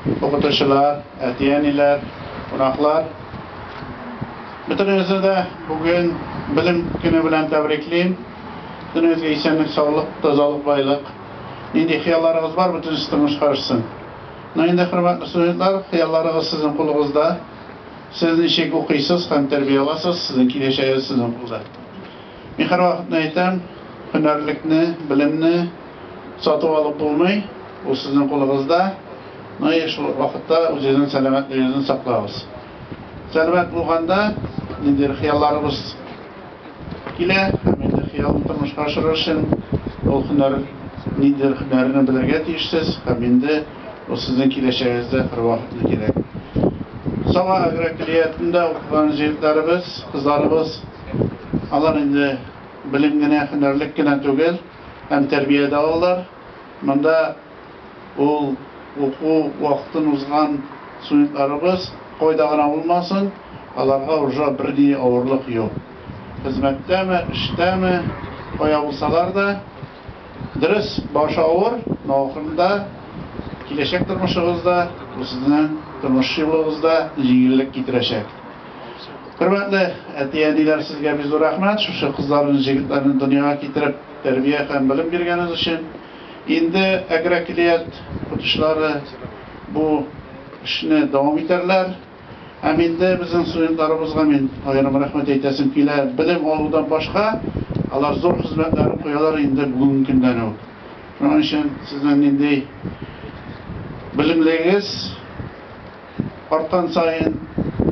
укытучылар, әти-әниләр, кунаклар. Бөтенегезне дә бүген белем көне белән тәбриклим. Бөтенегезгә исәнлек, саулык, тазалык, байлык. Нинди хыялларыгыз бар, бөтенесе тормышка ашсын. Ну инде, хөрмәтле студентлар, хыялларыгыз сезнең кулыгызда. Сез ничек укыйсыз һәм тәрбия аласыз, сезнең киләчәгегез сезнең кулда. Мин һәрвакытны әйтәм, һөнәрлекне, белемне сатып алып булмый, ул сезнең кулыгызда. Ну и шул вакытта үзегезнең сәламәтлегегезне саклагыз. Сәламәт булганда, ниндидер хыялларыбыз килә, һәм инде хыялны тормышка ашырыр өчен ул һөнәр, ниндидер һөнәрне белергә тиешсез, һәм инде ул сезнең киләчәгегездә һәрвакытны кирәк. Саба агрокөллиятендә укыган җегетләребез, кызларыбыз, алар инде белем генә, һөнәрлек кенә түгел, һәм тәрбия дә алалар. Монда ул уку вакытын узган студентларыбыз кайда гына булмасын, аларга уже берни авырлык юк. Хезмәттәме, эштәме, кая булсалар да, дөрес, баш авыр, но ахырында киләчәк тормышыгызда, бу сезнең тормыш юлыгызда җиңеллек китерәчәк. Хөрмәтле әти-әниләр, сезгә бик зур рәхмәт, шушы кызларны, җегетләрне дөньяга китереп, тәрбия һәм белем биргәнегез өчен. Инде агрокөллият укытучылары бу эшне дәвам итәрләр. Һәм инде безнең студентларыбызга мин аерым рәхмәт әйтәсем килә. Белем алудан башка алар зур хезмәтләрен куялар инде бүгенге көндән үк. Шуның өчен сезнең нинди белемлегегез арткан саен,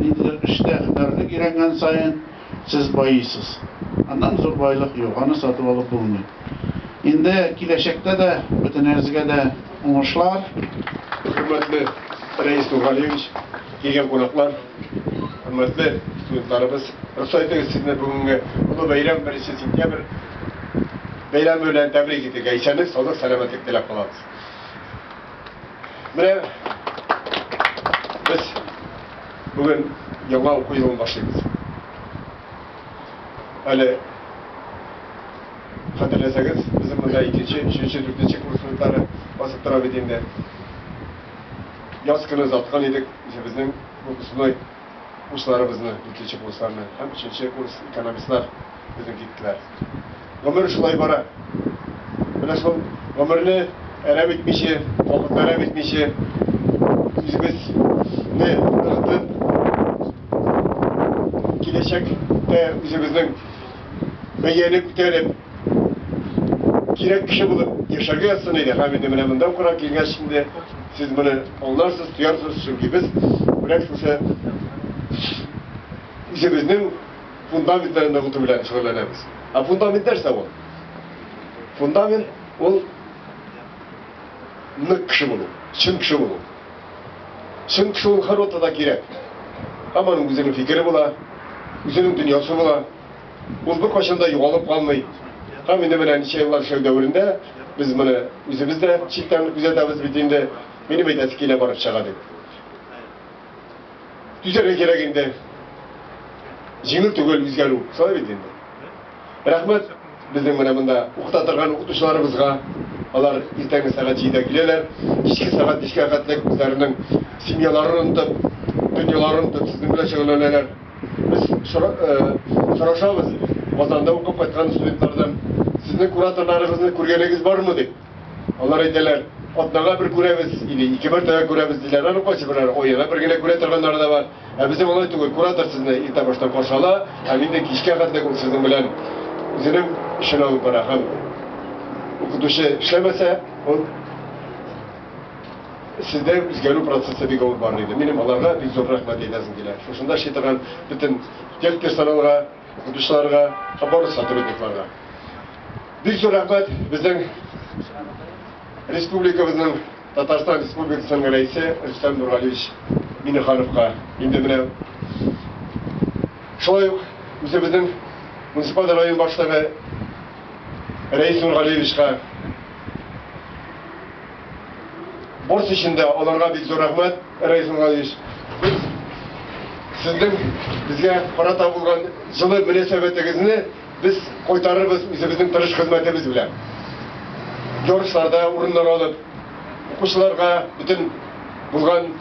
ниндидер эштә һөнәрлек өйрәнгән саен сез байыйсыз. Аннан зур байлык юк, аны сатып алып булмый. Инде киләчәктә дә бөтенегезгә дә уңышлар. Хөрмәтле Рәис Нургалиевич, килгән кунаклар, хөрмәтле студентларыбыз, рөхсәт итегез сезне бүгенге олы бәйрәм, 1 сентябрь бәйрәме белән тәбрик итәргә. Исәнлек, саулык, сәламәтлек теләп калабыз. Менә без бүген яңа уку елын башлыйбыз. Әле хәтерләсәгез, безнең монда икенче, өченче, дүртенче курс студентлары басып тора бит инде. Яз көне озаткан идек үзебезнең выпускной курсларыбызны, дүртенче курсларны һәм өченче курс экономистлар безнең киттеләр. Гомер шулай бара. Менә шул гомерне әрәм итмичә, вакытны әрәм итмичә, үзебезне ныгытып, киләчәктә үзебезнең бәяне күтәреп, кирәк кеше булып яшәргә язсын иде. Һәм инде менә монда укырга килгәч инде сез моны аңларсыз, тоярсыз, чөнки без күбрәк шушы үзебезнең фундаментларын ныгыту белән шөгыльләнәбез. Ә фундамент нәрсә ул? Фундамент ул нык кеше булу, чын кеше булу. Чын кеше ул һәрвакытта да кирәк. Һәм аның үзенең фикере була, үзенең дөньясы була. Ул беркайчан да югалып калмый. Һәм инде менә ничә еллар эшләү дәверендә без моны үзебез дә читтән күзәтәбез бит инде. Минем әйтәсе килә барып чыга дип. Түзәргә кирәк инде. Җиңел түгел үзгәрү. Шулай бит инде. Рәхмәт безнең менә монда укыта торган укытучыларыбызга. Алар иртәнге сәгать 7-дә киләләр, кичке сәгать 5-кә хәтлек үзләренең семьяларын онытып, дөньяларын онытып сезнең белән шөгыльләнәләр. Без сорашабыз Казанда укып кайткан студентлардан, сезнең кураторларыгызны күргәнегез бармы дип. Алар әйтәләр, атнага бер күрәбез или ике мәртәбә күрәбез диләр. Аны кайсы берәр аена бер генә күрә торганнары да бар. Ә безнең алай түгел, куратор сезне иртә баштан каршы ала, һәм инде кичкә хәтлек ул сезнең белән үзенең эшен алып бара. Һәм укытучы эшләмәсә, ул сездә үзгәрү процессы бик авыр барыр иде. Минем аларга бик зур рәхмәт әйтәсем килә. Шушында эшли торган бөтен техперсоналга, укытучыларга һәм барлык сотрудникларга. Бик зур рәхмәт безнең республикабызның, Татарстан Республикасының рәисе Рөстәм Нургалиевич Миннехановка. Инде менә шулай ук үзебезнең муниципаль район башлыгы Рәис Нургалиевичка Борс өчен дә аларга бик зур рәхмәт, Рәис Нургалиевич. Без сезнең безгә карата булган җылы мөнәсәбәтегезне без кайтарырбыз үзебезнең тырыш хезмәтебез белән. Ярышларда урыннар алып, укучыларга бөтен Булган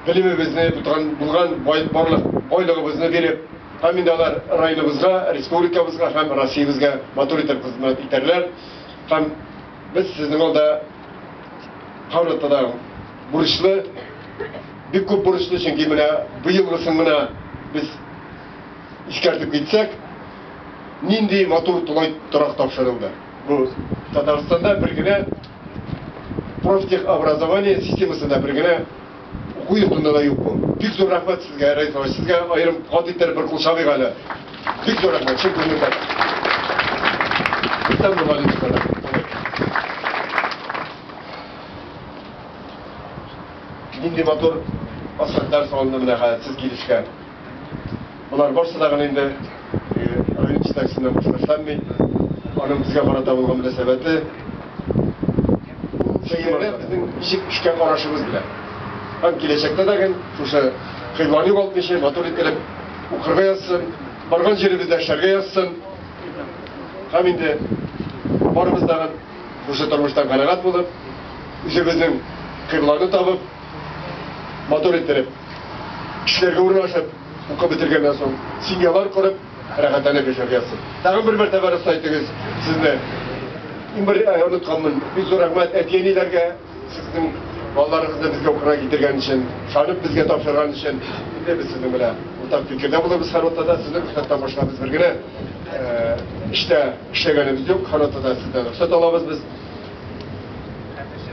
белемебезне, булган барлык байлыгыбызны биреп, һәм инде алар районыбызга, республикабызга һәм Россиябезгә матур итеп хезмәт итәрләр. Һәм без сезнең алда һәрвакытта да бурычлы, бик күп бурычлы, чөнки менә быелгысын менә без искәртеп китсәк, нинди матур тулай торак тапшырылды. Бу Татарстанда бер генә профтехобразование системасында бер генә уку йортында да юк бу. Бик зур рәхмәт сезгә, Рәис абый, сезгә аерым кат иттереп бер кул чабыйк әле. Бик зур рәхмәт, чын күңелдән. Нинди матур асфальтлар салынды менә хәзер сез килешкән. Болар барсы да гына инде район җитәкчесеннән башка эшләнми. Аның безгә карата булган мөнәсәбәте бәяләп безнең ничек эшкә карашыбыз белән. Һәм киләчәктә дә гел шушы кыйбланы югалтмыйча матур иттереп укырга язсын, барган җиребездә эшләргә язсын. Һәм инде барыбыз да шушы тормыштан канәгать булып, үзебезнең кыйбланы табып, матур иттереп эшләргә урнашып, укып бетергәннән соң семьялар корып, рәхәтләнеп яшәргә язсын. Тагын бер мәртәбә рөхсәт итегез сезне. Иң бер онытканмын. Бик зур рәхмәт әти-әниләргә, сезнең балаларыгызны безгә укырга китергән өчен, ышанып безгә тапшырган өчен. Инде без сезнең белән уртак фикердә булырбыз һәрвакытта да. Сезнең рөхсәттән башка без бер генә эштә эшләгәнебез юк. Һәрвакытта да сездән рөхсәт алабыз без.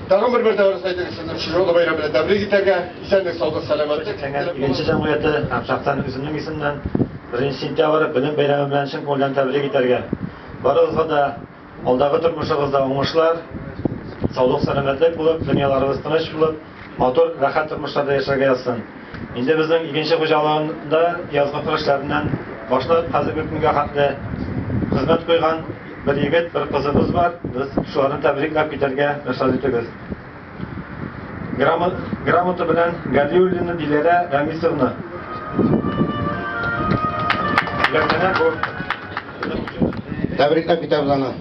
Тагын бер мәртәбә рөхсәт итегез сезне шушы олы бәйрәм белән тәбрик итәргә. Исәнлек, саулык, сәламәтлек. Игенче җәмгыяте һәм шәхсән үземнең исемнән 1 сентябрь белем бәйрәме белән чын күңелдән тәбрик итәргә. Барыгызга да алдагы тормышыгызда уңышлар, саулык, сәламәтлек булып, дөньяларыгыз тыныч булып, матур, рәхәт тормышларда яшәргә язсын. Инде безнең игенче хуҗалыгында язгы кыр эшләреннән башлап хәзерге көнгә хәтле хезмәт куйган бер егет, бер кызыбыз бар. Без шуларны тәбрикләп китәргә рөхсәт итегез. Грамота белән Галиуллина Диләрә Рамисовна. Бүләкләнә бу. Тәбрикләп китәбез аны.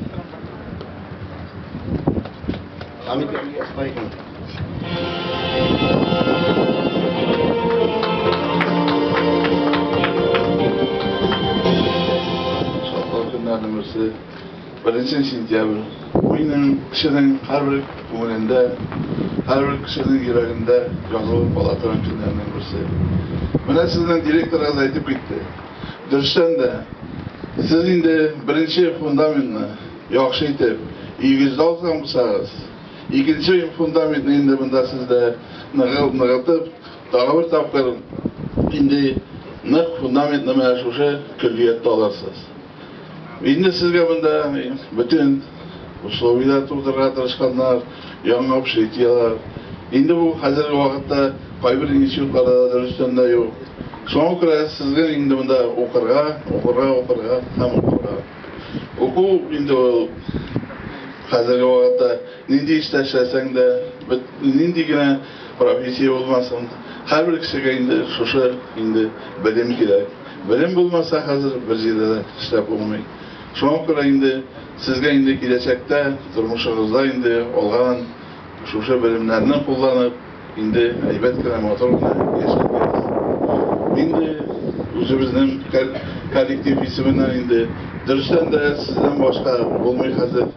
Хамит оста икән. Шатлык көннәрнең берсе 1 сентябрь. Бу инде кешенең һәрбер күңелендә, һәрбер кешенең йөрәгендә язылып кала торган көннәрнең берсе. Менә сезнең директорыгыз әйтеп китте. Дөрестән дә, сез инде беренче фундаментны яхшы итеп өегездә алган булсагыз, икенче фундаментны инде монда сездә ныгытып, тагы бер тапкыр инде нык фундаментны менә шушы көллияттә алырсыз. Инде сезгә монда бөтен условияләр тудырырга тырышканнар, яңа общежитиеләр. Инде бу хәзерге вакытта кайбер институтларда да дөрестән дә юк. Шуңа күрә сезгә инде монда укырга, укырга, укырга һәм укырга. Уку инде ул хәзерге вакытта нинди эштә эшләсәң дә, нинди генә профессия булмасын, һәрбер кешегә инде шушы инде белем кирәк. Белем булмаса хәзер бер җирдә дә эшләп булмый. Шуңа күрә инде сезгә инде киләчәктә тормышыгызда инде алган шушы белемнәрне кулланып, инде әйбәт кенә, матур гына яшәргә. Инде үзебезнең коллектив исеменнән инде дөрестән дә сездән башка булмый хәзер.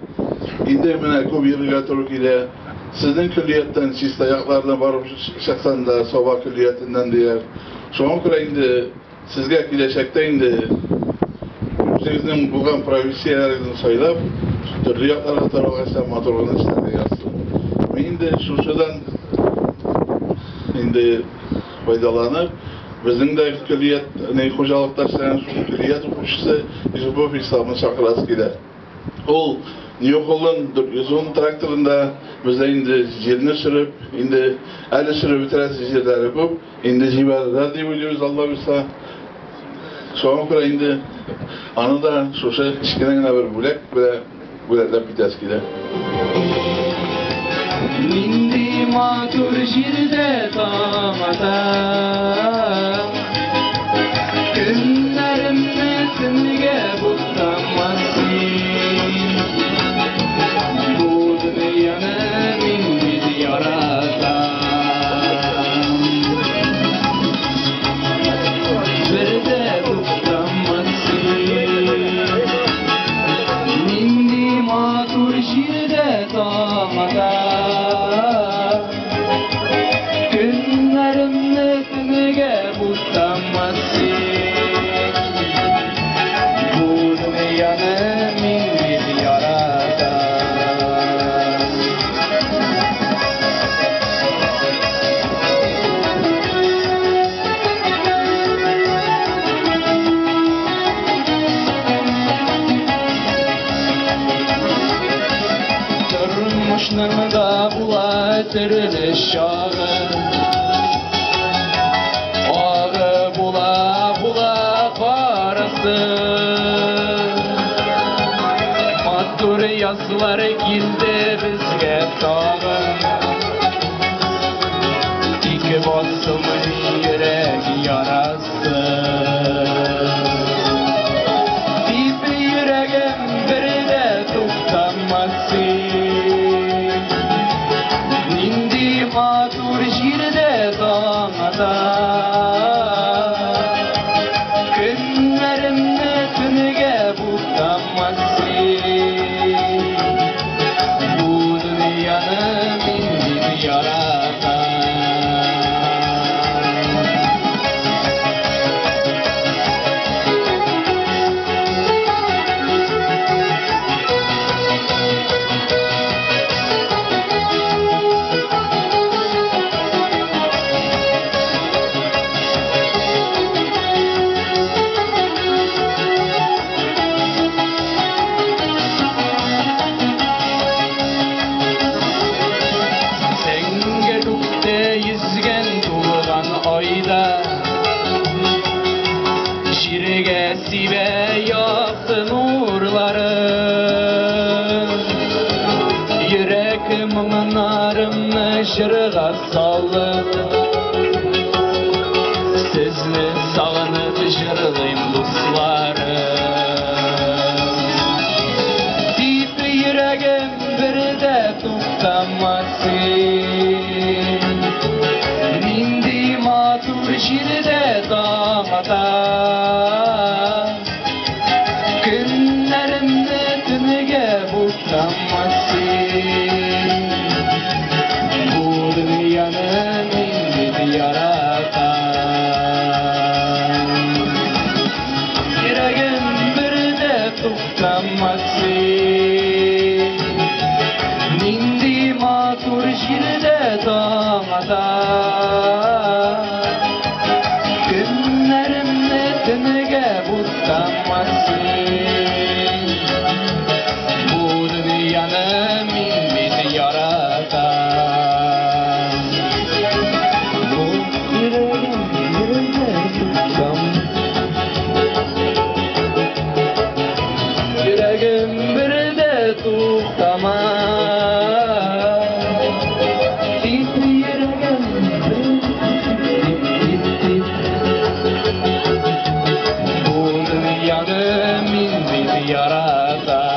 Инде менә күп йөрергә туры килә. Сезнең көллияттән чиста якларына барып чыксаң да, Саба көллиятеннән дияр. Шуңа күрә инде сезгә киләчәктә инде үзегезнең булган профессияләрегезне сайлап, төрле якларга таралгач та матур гына эшләргә язсын. Мин инде шушыдан инде файдаланып, безнең дә көллият, хуҗалыкта эшләгән шушы көллият укучысы Юсупов Исламны чакырасы килә. Ул Нью-Холланд 410 тракторында бездә инде җирне сөреп, инде әле сөреп бетерәсе җирләре күп, инде җибәрерләр дип уйлыйбыз, Алла боерса. Шуңа күрә инде аны да шушы кечкенә генә бер бүләк белән бүләкләп китәсе килә. Нинди матур җирдә таң ата, көннәремне төнгә бутамас син. Бу дөньяны мин бит яратам. Агы була була карасы. Матур язлар килде безгә тагын. Тик басылмый йөрәк ярасы. Тип йөрәгем бер дә туктамас син. Нинди матур җирдә таң ата. Көннәремне төнгә бутамас син. Бу дөньяны мин бит яратам. Зәңгәр күктә йөзгән тулган айда Җиргә сибә якты нурларын. Йөрәк моңнарымны җырга салып, Сезне сагынып җырлыйм, дусларым. Тип йөрәгем бер дә туктамас син. Нинди матур җирдә таң ата. Көннәремне төнгә бутамас син. Бу дөньяны мин бит яратам. Йөрәгем бер дә туктамас син. Нинди матур җирдә таң ата. Көннәремне төнгә бутамас син. Бу дөньяны мин бит яратам. Бу йөрәгем бер дә туктам. Йөрәгем бер дә туктамас. Тип йөрәгем бер тип тип тип. Бу дөньяны мин бит яратам.